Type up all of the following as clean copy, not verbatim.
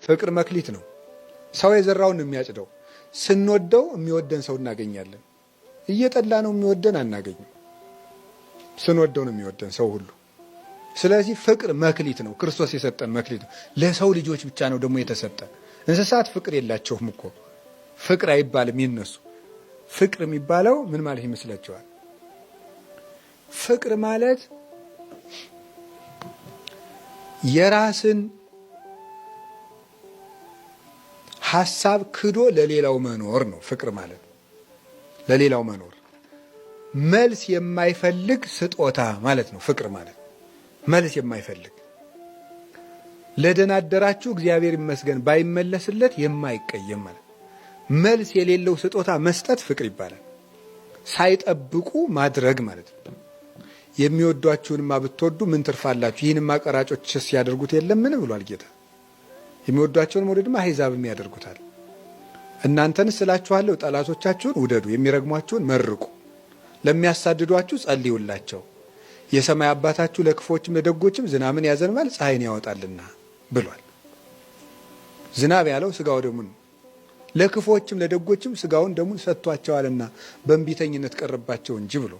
ፍቅር መክሊት ነው። ሰው የዘራውን ነው የሚያጭደው። ስንወደው የሚወደን ሰው እናገኛለን። እየጠላ ነው የሚወደን አናገኝም። ስንወደው ነው የሚወደን ሰው ሁሉ። ስለዚህ ፍቅር መክሊት ነው። ክርስቶስ የሰጠን መክሊት ነው። ለሰው ልጆች ብቻ ነው ደግሞ የተሰጠን። እንስሳት ፍቅር የላቸውም እኮ፣ ፍቅር አይባልም የነሱ። ፍቅር የሚባለው ምን ማለት ይመስላችኋል? ፍቅር ማለት የራስን ሐሳብ ክዶ ለሌላው መኖር ነው። ፍቅር ማለት ለሌላው መኖር፣ መልስ የማይፈልግ ስጦታ ማለት ነው። ፍቅር ማለት መልስ የማይፈልግ፣ ለደናደራችሁ እግዚአብሔር ይመስገን ባይመለስለት የማይቀየም ማለት፣ መልስ የሌለው ስጦታ መስጠት ፍቅር ይባላል። ሳይጠብቁ ማድረግ ማለት ነው። የሚወዷችሁንማ ብትወዱ ምን ትርፋላችሁ? ይህንማ ቀራጮችስ ያደርጉት የለምን ብሏል ጌታ። የሚወዷቸውን መውደድማ አሕዛብም ያደርጉታል። እናንተንስ እላችኋለሁ ጠላቶቻችሁን ውደዱ፣ የሚረግሟችሁን መርቁ፣ ለሚያሳድዷችሁ ጸልዩላቸው። የሰማይ አባታችሁ ለክፎችም ለደጎችም ዝናምን ያዘንባል ፀሐይን ያወጣልና ብሏል። ዝናብ ያለው ስጋው ደሙን፣ ለክፎችም ለደጎችም ስጋውን ደሙን ሰጥቷቸዋልና በእንቢተኝነት ቀረባቸው እንጂ ብሎ፣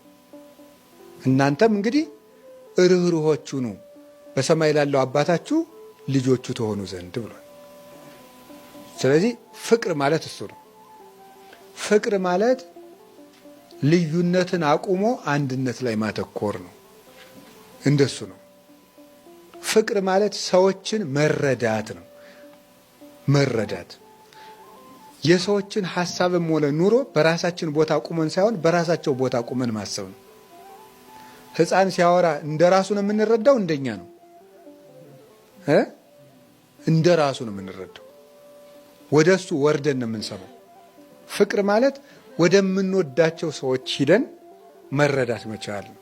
እናንተም እንግዲህ ርኅሩኆች ሁኑ በሰማይ ላለው አባታችሁ ልጆቹ ትሆኑ ዘንድ ብሏል። ስለዚህ ፍቅር ማለት እሱ ነው። ፍቅር ማለት ልዩነትን አቁሞ አንድነት ላይ ማተኮር ነው። እንደሱ ነው። ፍቅር ማለት ሰዎችን መረዳት ነው። መረዳት፣ የሰዎችን ሀሳብም ሆነ ኑሮ በራሳችን ቦታ ቁመን ሳይሆን በራሳቸው ቦታ ቁመን ማሰብ ነው። ሕፃን ሲያወራ እንደ ራሱ ነው የምንረዳው፣ እንደኛ ነው እ እንደ ራሱ ነው የምንረዳው። ወደ እሱ ወርደን ነው የምንሰማው። ፍቅር ማለት ወደምንወዳቸው ሰዎች ሂደን መረዳት መቻል ነው።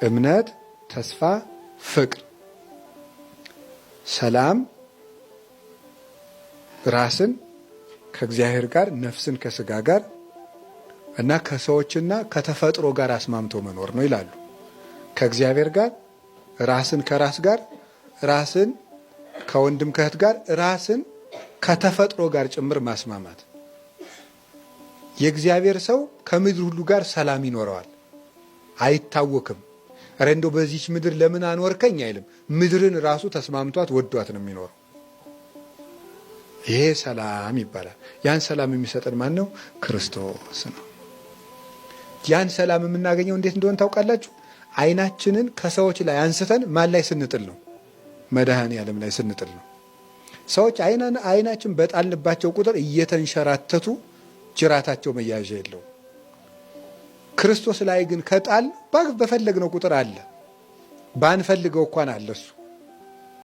እምነት፣ ተስፋ፣ ፍቅር፣ ሰላም፣ ራስን ከእግዚአብሔር ጋር፣ ነፍስን ከስጋ ጋር እና ከሰዎችና ከተፈጥሮ ጋር አስማምቶ መኖር ነው ይላሉ። ከእግዚአብሔር ጋር፣ ራስን ከራስ ጋር፣ ራስን ከወንድም ከእህት ጋር፣ ራስን ከተፈጥሮ ጋር ጭምር ማስማማት። የእግዚአብሔር ሰው ከምድር ሁሉ ጋር ሰላም ይኖረዋል፣ አይታወክም። ኧረ እንደው በዚች ምድር ለምን አኖርከኝ አይልም። ምድርን ራሱ ተስማምቷት ወዷት ነው የሚኖረው። ይሄ ሰላም ይባላል። ያን ሰላም የሚሰጠን ማን ነው? ክርስቶስ ነው። ያን ሰላም የምናገኘው እንዴት እንደሆነ ታውቃላችሁ? ዓይናችንን ከሰዎች ላይ አንስተን ማን ላይ ስንጥል ነው? መድኃኔ ዓለም ላይ ስንጥል ነው። ሰዎች ዓይናችን በጣልንባቸው ቁጥር እየተንሸራተቱ ጅራታቸው መያዣ የለውም። ክርስቶስ ላይ ግን ከጣል በፈለግነው ቁጥር አለ። ባንፈልገው እንኳን አለ እሱ።